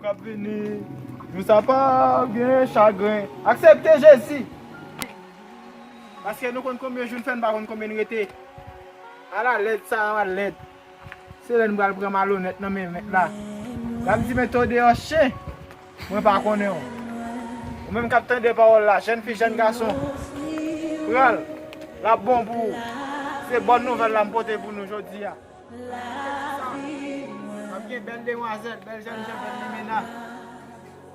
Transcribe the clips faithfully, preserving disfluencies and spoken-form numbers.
K ap vini, jou sa p ap gen chagren. Aksepte Jezi. Paske nou konn konbyen jou n fè, n pa konn konbyen n rete. Ala lèd, sa a lèd. Se lè n pral pran malonèt nan men mèt la. L ap di, "Men to deyò chen, mwen pa konnen w." Ou menm k ap tande pawòl la, jèn fi, jèn gason, pran l, l ap bon pou ou. Se bòn nouvèl la m pote pou nou jodi a. N ap gen bèl demwazèl, bèl jènjan, bèl limena.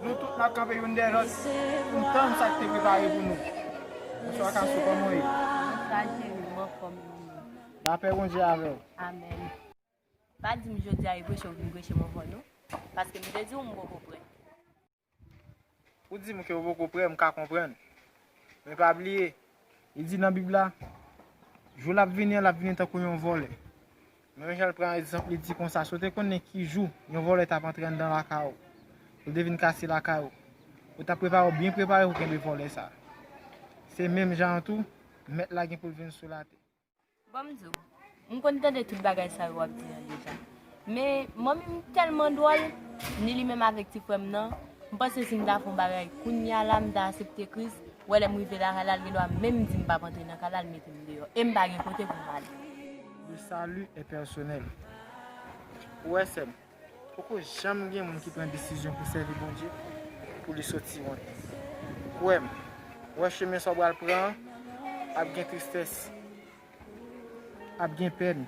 Nou tout n ap kanpe youn dèyè lòt pou n tann sa k te prepare pou nou. Bonswa Kasou, kòman w ye? Bonswa cheri, m anfòm wi. Lapè Bondye avè w. Amèn. Pa di m jodi a e preche w vin preche m anvan non, paske m te di w m poko prè. Ou di m ke w poko prè, m ka konprann. Men pa bliye, li di nan Bib la, jou l ap vini an, l ap vini tankou yon vòlè. Menm jan l pran egzanp, li di konsa, si w te konnen ki jou yon vòlè t ap antre anndan lakay ou, pou l te vin kase lakay ou, ou t ap prepare w, byen prepare pou kenbe vòlè sa a. Se menm jan an tou, Mèt la gen pou l vin sou latè. Bon, m di w, m konn tande tout bagay sa yo w ap di an deja. Men, manmi m tèlman dwòl, ni li menm avèk ti frè m nan, m panse si m ta fè yon bagay kounye a la, m ta aksepte Kris, wè lè m rive lakay la, l gendwa menm di m p ap antre nan kay la, l mete m deyò. E m pa gen kote pou m ale. Le salut est personnel. Ou wè, sè m, poko janm gen moun ki pran desizyon pou sèvi Bondye, pou li soti wont. Kwè m, ou wè chemen sa w pral pran an, ap gen tristès. Ap gen pèn.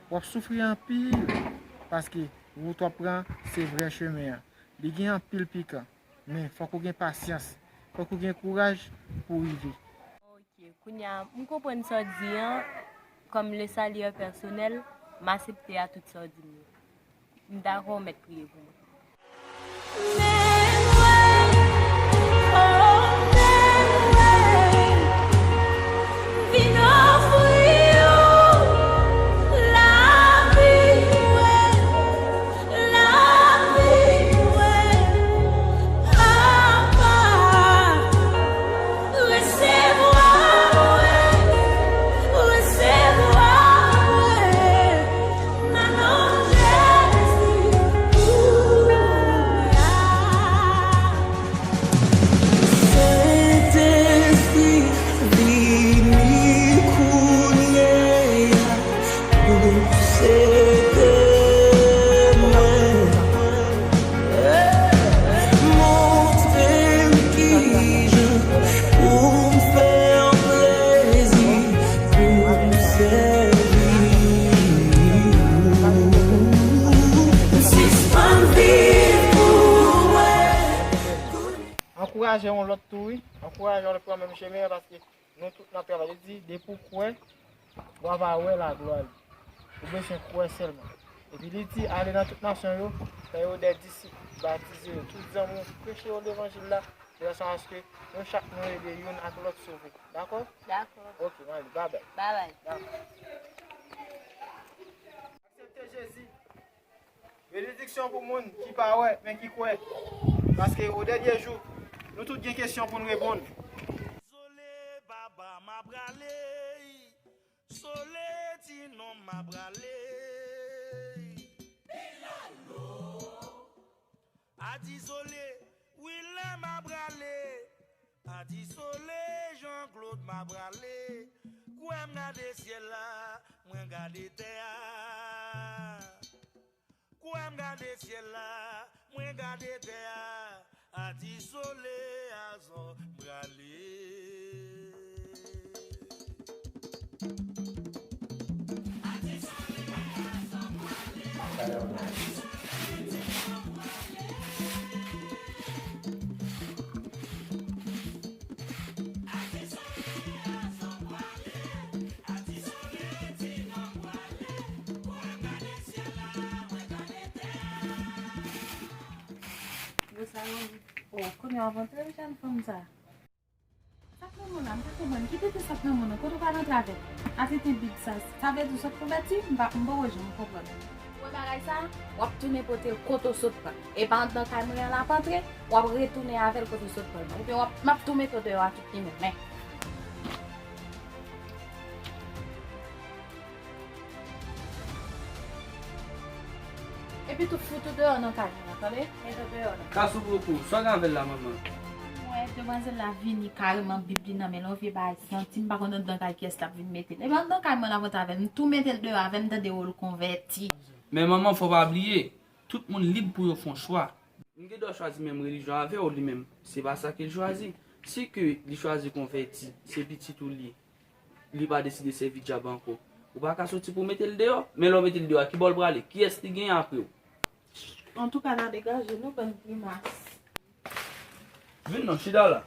W ap soufri anpil, paske wout w ap pran se vrè chemen an. Li gen anpil pikan, men fòk ou gen pasyans, fòk ou gen kouraj pou w rive. Ok, kounye a, m konprann sa w di an, kòm le salut est personnel, m aksepte a tout sa w di m yo. M dakò, w mèt priye pou mwen. Resevwa mwen, resevwa mwen, nan non Jezi. Sentespri, vini kounye a. Pou sete mwen, montre m kijan pou m fè w plezi, pou m sèvi w. M sispann viv pou mwen. Ankouraje yon lòt tou, wi. Ankouraje yon lòt pran menm chemen an, paske nou tout n ap travay. Li di, depi w kwè, w ap wè laglwa li. Ou bezwen kwè sèlman. Epi li di, ale nan tout nasyon yo, fè yo de disip, batize yo, tout zanmi w, preche yo levanjil la, de fason aske nou chak nou ede youn ak lòt sove. Dakò? Dakò. Ok, m ale. Babay. Babay. Dakò. Aksepte Jezi. Benediksyon pou moun ki pa wè, men ki kwè. Paske o dènye jou, nou tout gen kesyon pou n reponn. Sole, papa, m ap rale. Sole, ti nonm, m ap rale. Adi Sole, Wilè, m ap rale. Adi Sole, Jean Claude, m ap rale. Kwè m gade syèl la, mwen gade tè a. Kwè m gade syèl la, mwen gade tè a. Adi Sole, a zò m prale. Yo sa yo, oh, kounye a w ap antre, jèn fanm sa. Sa k nan men w la, m pa konprann. Ki tete sa k nan men w nan? Kote w pral antre avè l? Atitid bib sa, sa vle di w sot konvèti? M pa, m poko janm konprann. Ou wè bagay sa? W ap tounen pote l kote w sot pran. E pa anndan kay mwen an l ap antre, w ap retounen avè l kote w sot pran nan. Oubyen w ap, m ap tou mete w deyò a tout li menm, men. Epi tou fout ou deyò nan kay mwen an. Tande? Mete deyò la. Ka sou poko. Sa w gen avè l la, manman? Mwen, demwazèl la vini kareman Bib li nan men l, yon vye bagay santi, m pa konn anndan kay kiyès l ap vin mete l. Epi anndan kay mwen l ap rantre avè l, m tou mete l deyò avè l, m tande w l konvèti. Men manman, fò w pa bliye, tout moun lib pou yo fè yon chwa. M gen dwa chwazi menm relijyon avè w, li menm, se pa sa ke l chwazi. Si ke li chwazi konvèti, se pitit ou li ye. Li pa deside sèvi dyab ankò. Ou pa ka soti pou w mete l deyò, men lè w mete l deyò a, ki bò l prale? Kiyès li genyen apre w? Antouka, n a degaje nou, bann grimas. Vin non, chita la.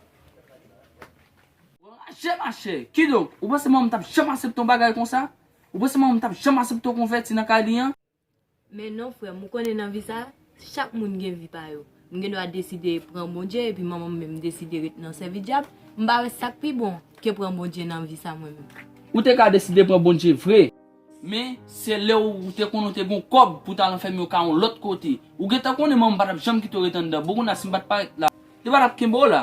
Raje machè. Kidonk, ou panse manman m t ap janm aksepte yon bagay konsa? Ou panse manman m t ap janm aksepte w konvèti nan kay li an? Men non, frè m, ou konnen nan vi sa, chak moun gen vi pa yo. M gen dwa deside pran Bondye, epi manman m menm deside ret nan sèvi dyab. M pa wè sa k pi bon ke pran Bondye nan vi sa, mwen menm. Ou te ka deside pran Bondye vre, men se lè w te konnen w te gen kòb pou w t al anfèmen w kay yon lòt kote. Ou gentan konnen manman m pa t ap janm kite w ret anndan. Bon, kounye a, si m pa t parèt la, li pa t ap kenbe w la.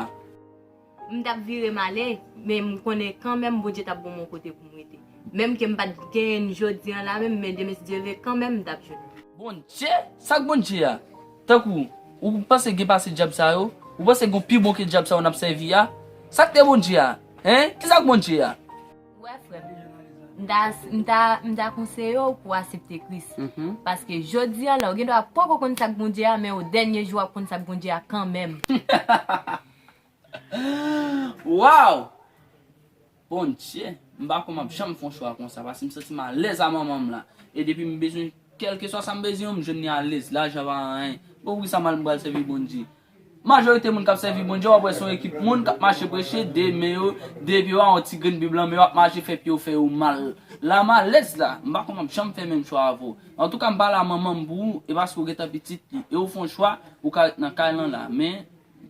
M t ap vire m ale, men m konnen kanmenm Bondye t ap ban m yon kote pou m rete. Menm ke m pa t genyen n jodi an la menm, men demen si Dye vle, kanmenm m t ap jwenn. Bondye? Sa k Bondye a? Tankou, ou panse gen pase dyab sa yo? Ou panse gen pi bon ke dyab sa yo n ap sèvi a? Sa k te Bondye a? Hein? Kisa k Bondye a? Wè, frè m, m ta, m ta, m ta konseye w pou w aksepte Kris. Mhm. Paske jodi an la, ou gen dwa poko konn sa k Bondye a, men o dènye jou w ap konn sa k Bondye a kanmenm. Waw! Bondye, m pa kwè m ap janm fè yon chwa konsa, paske m santi m alèz a manman m la. E depi m bezwen, kèlkeswa sa m bezwen, m jwenn li alèz, lajan pa anyen. Bon, poukisa m al m pral sèvi Bondye? Majorite moun k ap sèvi Bondye, w ap wè se yon ekip moun k ap mache preche, de men yo, de pye yo, a yon ti grenn Bib lan men yo, ap mache fè pye yo fè yo mal. La m alèz la, m pa kwè m ap janm fè menm chwa avè w. Antouka, m pale a manman m pou ou, e paske w gentan pitit li, e w fè yon chwa, ou ka ret nan kay lan la, men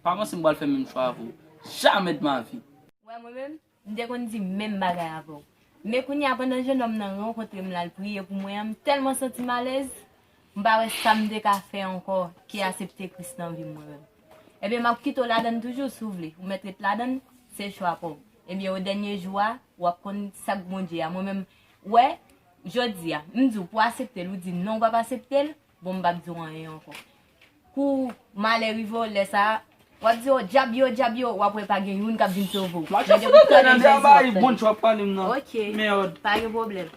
pa panse m pral fè menm chwa avè w. Jamais de ma vie. Wè, mwen menm, m te konn di menm bagay avè w. Men kounye a, pandan jennonm nan rankontre m, l al priye pou mwen an, m tèlman santi m alèz, m pa wè sa m te ka fè ankò ke aksepte Kris nan vi m, mwen menm. Ebyen, m ap kite w ladann toujou, si w vle. Ou mèt ret ladann, se chwa pa w. Ebyen, o dènye jou a, w ap konn sa k Bondye a. Mwen menm, wè, jodi a, m di w pou w aksepte l, ou di non, w p ap aksepte l, bon, m p ap di w anyen ankò. Kou malè rive w, lè sa a, w ap di, "O, dyab yo, dyab yo," w ap wè pa gen youn k ap vin sove w. Men depi w kwè nan Jezi, w ap tande. Bon, w ap pale m nan. Ok. Mèd. Pa gen pwoblèm.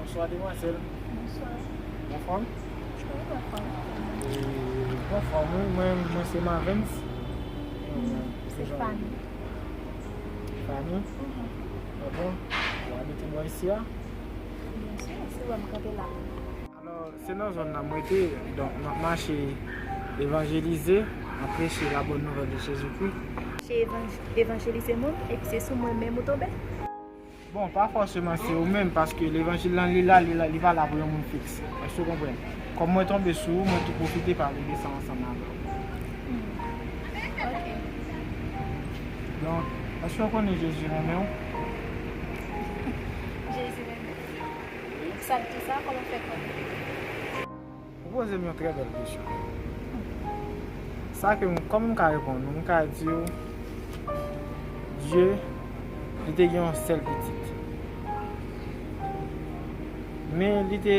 Bonswa, demwazèl. Bonswa. Anfòm? Wi, anfòm. E, anfòm, wi. Mwen, mwen se Mavens. Mwen se Fanny. Fanny? Mhm. Ah bon? Ou abite bò isi a? Byen si, si w wè m kanpe la. Alò, se nan zòn nan m rete, donk m ap mache evanjelize, m ap preche labòn nouvèl de Jezikri. Mache evanj-, evanjelize moun, epi se sou mwen menm ou tonbe? Bon, pa fòseman se ou menm, paske levanjil lan, li la, li la, li pa la pou yon moun fiks. Èske w konprann? Kòm mwen tonbe sou ou, mwen tou pwofite pale de sa ansanm avè w. Hmm. Ok. Donk, èske w konnen Jezi renmen w? Jezi renmen m. Sa k di sa, kòman w fè konnen? Ou poze m yon trè bèl kesyon. Sa ke m, kòman m ka reponn ou? M ka di w, Dye, li te gen yon sèl pitit. Men li te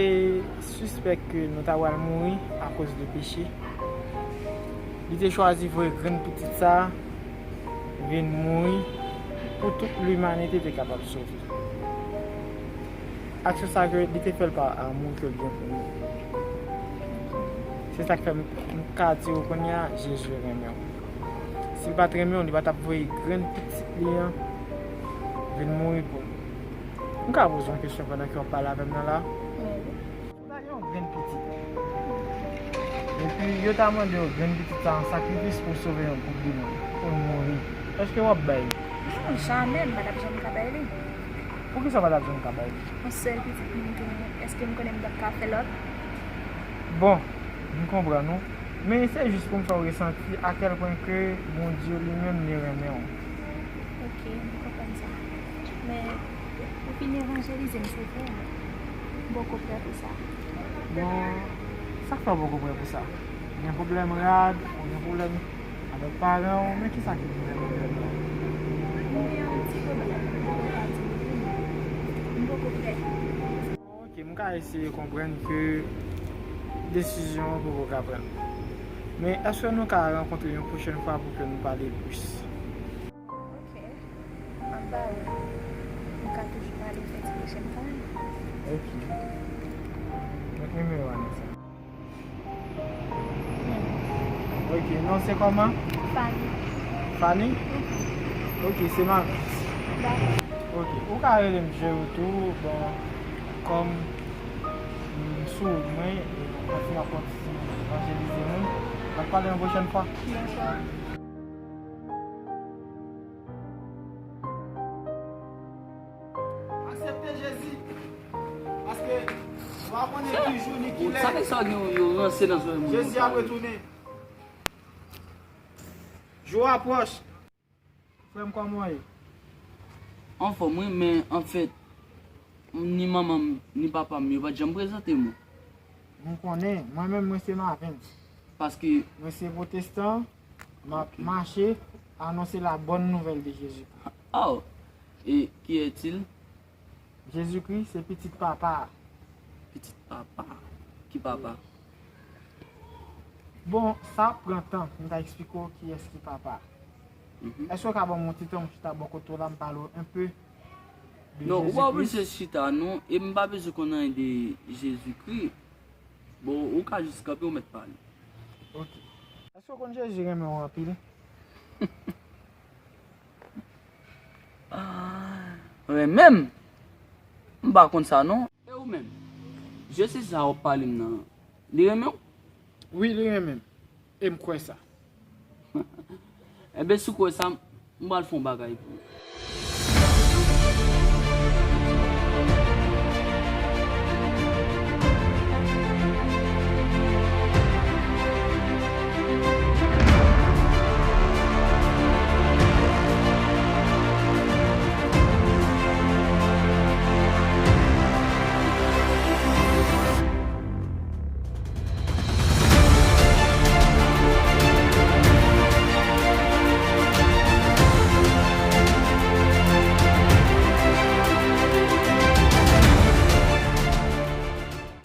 sispèk ke nou ta pral mouri akoz de peche. Li te chwazi voye grenn pitit sa a vin mouri pou tout limanite te kapab sove. Aksyon sa ke li te fè l pa amou ke l gen pou nou. Se sa k fè m, m ka di w kounye a, Jezi renmen w. Si l pa t renmen w, li pa t ap voye grenn pitit li an vin mouri pou nou. M ka poze w yon kesyon pandan ke w ap pale avè m nan la? Wi. Si w ta gen yon grenn pitit, epi yo ta mande w grenn pitit sa an sakrifis pou sove yon gwoup de moun, pou l mouri, èske w ap bay li? Non, jamè, m pa t ap janm ka bay li. Poukisa w pa t ap janm ka bay li? Yon sèl pitit m genyen, èske m konnen m t ap ka fè lòt? Bon, m konprann ou. Men se jis pou m fè w resanti a kèl pwen ke Bondye li menm li renmen w. Ok, m konprann sa. Men, ou fin evanjelize m, se vre, men m poko prè pou sa. Bon, sa k fè w poko prè pou sa? Gen pwoblèm rad, ou gen pwoblèm avèk paran w, men kisa ki gen pwoblèm la? Mwen gen yon ti pwoblèm, m poko ka di w li, men m poko prè. Ok, Ok, m ka eseye konprann ke desizyon an poko ka pran. Men èske nou ka rankontre yon pwochèn fwa pou ke nou pale plis? Ok, m ap ba ou. Nou ka toujou pale fè ti pwochèn fwa. Ok. Donk nimewo a nan sa. Ok, non se kòman? Fanny. Fanny? Mhm. Ok, se Mavis. Dakò. Ok, ou ka rele m Jero tou, bon, kòm m sou wout mwen, e kontinye ap kontinye evanjelize moun. N ap pale yon pwochèn fwa. Bonswa. Aksepte Jezi. Paske w pa konnen ki jou ni ki lè. Sa fè sa gen yon ranse nan zòrèy moun. Jezi ap retounen. Jou a pwòch. Frè m, kòman w ye? Anfòm, wi, men anfèt, ni manman m, ni papa m, yo pa t janm prezante m ou. M konnen, mwen menm, mwen se Mavens. Paske mwen se pwotestan, m ap mache anonse la bonne nouvelle de Jésus. Oh, et qui est-il? Jezikri se pitit Papa a. Pitit Papa? Ki Papa? Bon, sa ap pran tan pou m ta eksplike w kiyès ki Papa a. Mhm. Èske w ka ban m yon ti tan m chita bò kote w la, m pale w enpe de Jezikri? Non, ou pa oblije chita, non, e m pa bezwen konn anyen de Jezikri. Bon, ou ka jis kanpe, ou mèt pale. Ok. Èske w konn Jezi renmen w anpil? Renmen m? M pa konn sa non. E ou menm? Jezi sa w ap pale m nan, li renmen w? Wi, li renmen m. E m kwè sa. Enben, si w kwè sa, m pral fè yon bagay pou ou.